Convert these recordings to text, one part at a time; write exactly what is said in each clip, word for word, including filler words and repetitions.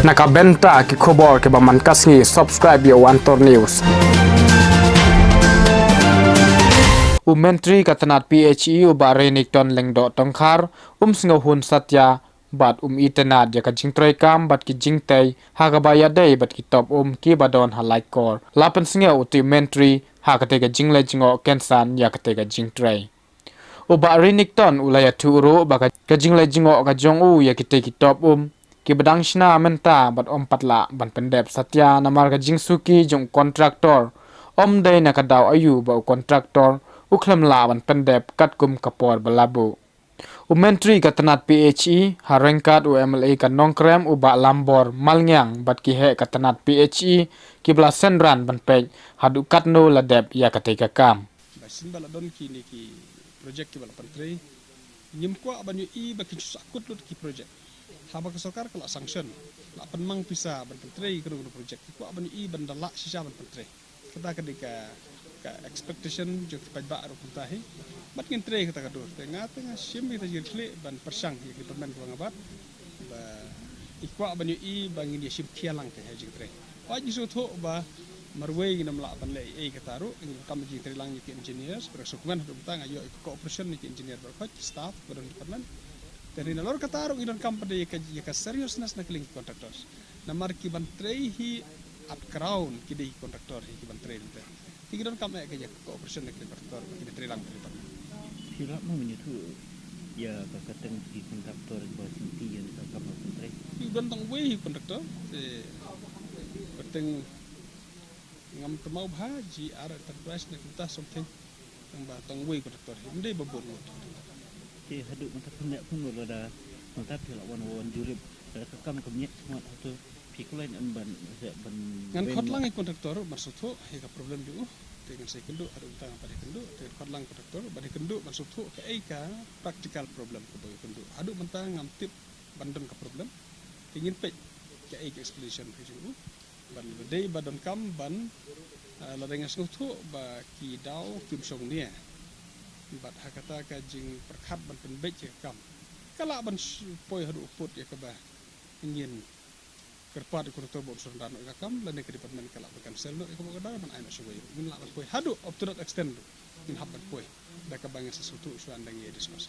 Na ka bynta ki khubor kiba man ka sngi, subscribe ïa u Antor News. U Myntri ka tnat P H E u Bah Renikton Lyngdoh Tongkhar um sngewhun satia bad um itynnad ïa ka jingtrei kam bad ki jingtei ha kaba ïadei bad ki top um kiba don ha Laitkor. La pynsngew u te u Myntri ha katei ka jingleit jngoh kynsan ïa katei ka jingtrei. U Bah Renikton u la ïathuh ruh ba ka, ka jingleit jngoh ka jong u ïa kitei ki top um kiba dang shna mynta bad ym pat lah ban pyndep satia namar ka jingsuki jong u kontraktor. Ym dei na ka daw aïu ba u kontraktor u khlem lah ban pyndep katkum ka por ba la buh. U Myntri ka tnat P H E ha ryngkat u M L A ka Nongkrem u Bah Lambor Malngiang bad ki heh ka tnat P H E kiba la synran ban peit haduh katno la dep ïa katei ka kam. Ba shisien ba la don kine ki project kiba la pyntrei, ngim kwah ban ïohi ba kin shu sahkut lut ki project. Haba ka sorkar ka la sanction, la pynmang pisa ban pyntrei kano kano project, ki kwah ban ïohi ban da lah shisha ban pyntrei. Kata ka dei ka, ka expectation jong ki paidbah ruh kumta hi. Bad ngin trei kata ka dur. Te nga te nga shim ïa ka jingkhlieh ban pyrshang ïa ki department kiba nga bat ba i kwah ban ïohi ba ngin ïa shim khia lang ka jingtrei. Hooid, ngi sngewthuh ba marwei ngin ym lah ban leh ei ei kata ruh, ngin donkam jingtrei lang ïa ki engineers, ba nga sngewkmen haduh mynta nga ïoh ïa ka cooperation na ki engineer baroh, ki staff ba don department. Te nalor kata ruh ngi donkam pat ïa ka, ïa ka seriousness na ka liang ki contractors. Namar ki ban trei hi at ground ki dei ki contractor hi ki ban trei nangta. Te ki donkam eh ka ïa ka cooperation na ki contractor, ki ban trei lang ki department. Phi lah mo mynta ïa ka kyrteng ki contractor ba sngewthuh ïa ka kam ka pyntrei. Ki don tang wei contractor, te kyrteng ngam kynmaw bha, G R Enterprise ne kumta something. Tang ba tang wei contractor hi, ym dei ba bun ngut. Te haduh mynta phi mih kumno lada mynta phi la wan wan jurip lada ka kam ka miat khmat hato phi kloi ban ban. Ngan khot lang ïa contractor ban sngewthuh ïa ka problem jong u. Te ngan sa ïakynduh haduh mynta ngan pat ïakynduh, te ngan khot lang contractor ban ïakynduh ban sngewthuh kaei ka practical problem kaba ïakynduh. Haduh mynta ngam tip ban don ka problem. Te ngin peit kaei ka explanation ka jong u. Ban ba dei ba donkam ban, ah, lada nga sngewthuh ba ki daw kim shong nia. Bad ha kata ka jingpyrkhat ban pynbeit ïa ka kam, ka lah ban sh-, poi haduh u pud ïa kaba ngin kyrpad ïa u contractor ba un surrender noh ïa ka kam, lane ka department ka lah ban cancel noh ïa kaba ka order ban ai noh shawei. Ngin lah ban poi haduh up to that extent ruh. Ngin hap ban poi da kaba ngi sa sngewthuh shuwa ynda ngi ïa discuss.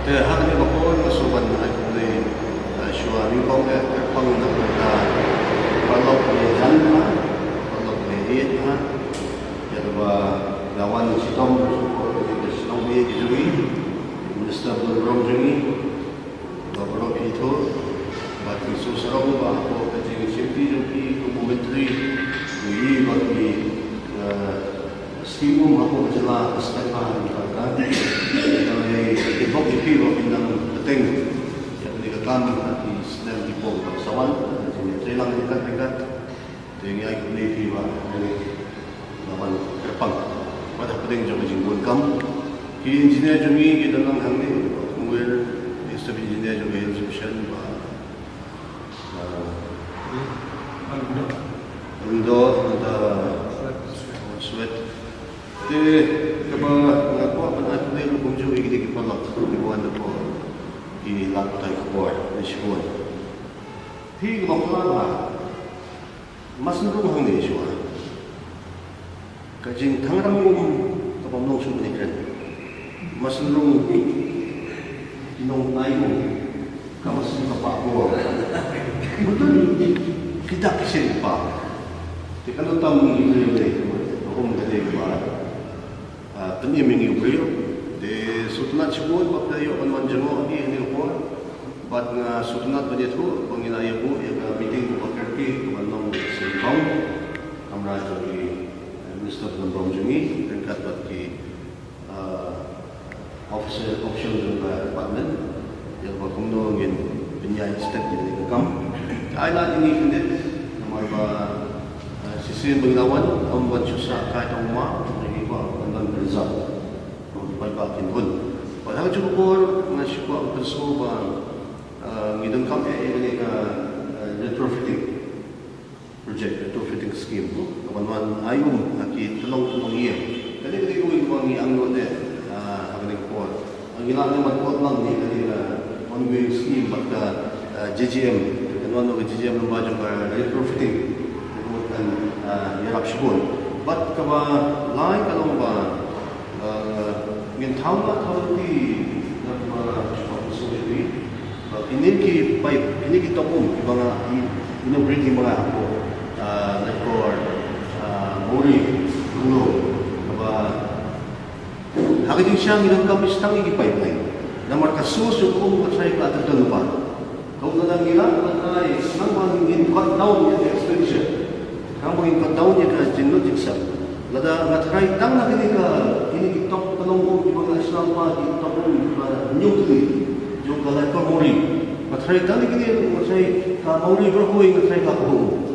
Te ha kane ka por nga shu ban ai khublei, eh, shuwa nyngkong eh kyrpang na ka bynta paralok ne jan ha, paralok ne ïeit ha, ïa kaba nga wan shitom sha ka shnong ba ïeit ka jong ngi, Minister ba don burom jong ngi, ba baroh phi ithuh, bad phi sngewsarong ba hapoh ka jingshim bynta jong phi kum u Myntri, phi ïohi ba ki, eh, scheme um hapoh ka jylla ka step ba ha ka jylla. Ka dei ka bok ïa phi ba phin nang bteng ïa kane ka kam ha ki snem ki por ba sa wan, ka jingïatreilang ryngkat ryngkat. Te ngi ai khublei ïa phi ba ngi la wan kyrpang. Bad hapdeng jong ka jingbun kam, ki engineer jong ngi ki don lang hangne, kumne, ki staff engineer jong ka Hill Division ba, ah, Indo, Indo, Swet. Te kaba nga kwah ban ai khublei ruh kumjuh ïa kine ki paralok kiba wan hapoh ki lad pathai khubor, ki shibun. Phi kiba phylla ba Mawsynrung hangne shuwa. Ka jingthangrang um kaba ym long shuh ban ïakren. Mawsynrung nongai um, ka mawsynrung ka pah bor. Mutun ki dak ki sien ki pah. Te ka don tam ngi ngi ngi ngi um ka dei ba Ah, pynim ïa ngi u briew. Te sngewtynnat shibun ba phi la ïoh ban wan jngoh hangne ha kane ka por. Bad nga sngewtynnat ban ïathuh ba ngi la ïa buh ïa ka meeting kaba kyrkieh kaba long ha Sengkong. Kamra jong ki, eh, Minister ba don burom jong ngi ryngkat bad ki, ah, officer, official jong ka department. Ïa kaba kumno ngin pynïaid step ïa kane ka kam. Ai lad ïa ngi khyndiat namar ba, eh, shisien ba ngi la wan, ym ban shu sah kai tang ma, ngi kwah ban don result. Ba ki paidbah kin hun. Bad ha kajuh ka por nga shu kwah ban pynsngew ba, eh, ngi donkam eh ïa kane ka, eh, retrofitting project, retrofitting scheme, kaba wan ai um ha ki tyllong tyllong ïing. Kane ka dei kawei kaba ngi angnud eh, ah, ha kane ka por. Ngi lah ne ban kot lang ne kane ka ongoing scheme bad ka JGM, kan wan ka JGM lyngba jong ka retrofitting, kan ïarap shibun. Bad kaba lai ka long ba ngin thaw la thaw ti na kaba shuwa shuwa. Kine ki pipe, kine ki top um kiba nga inaugurate, kiba nga hapoh Laitkor, Mawri, Khumlung, kaba ha ka jingshisha ngi donkam bishar tang ïa ki pipeline. Namar ka source jong ka um ka trai ka atar ka lypa. Ka um lada ngi la, la trai, nang ba ngin cut down ïa ka expenditure. Nang ba ngin cut down ïa ka jinglut jingsep. Lada nga trai tang na kine ka, kine ki top ka long um kiba nga national park, ki top um kiba hynñiew tylli jong ka Laitkor Mawri. Nga trai tang na kine, nga trai ka Mawri Barkoi, nga trai ka Kahung.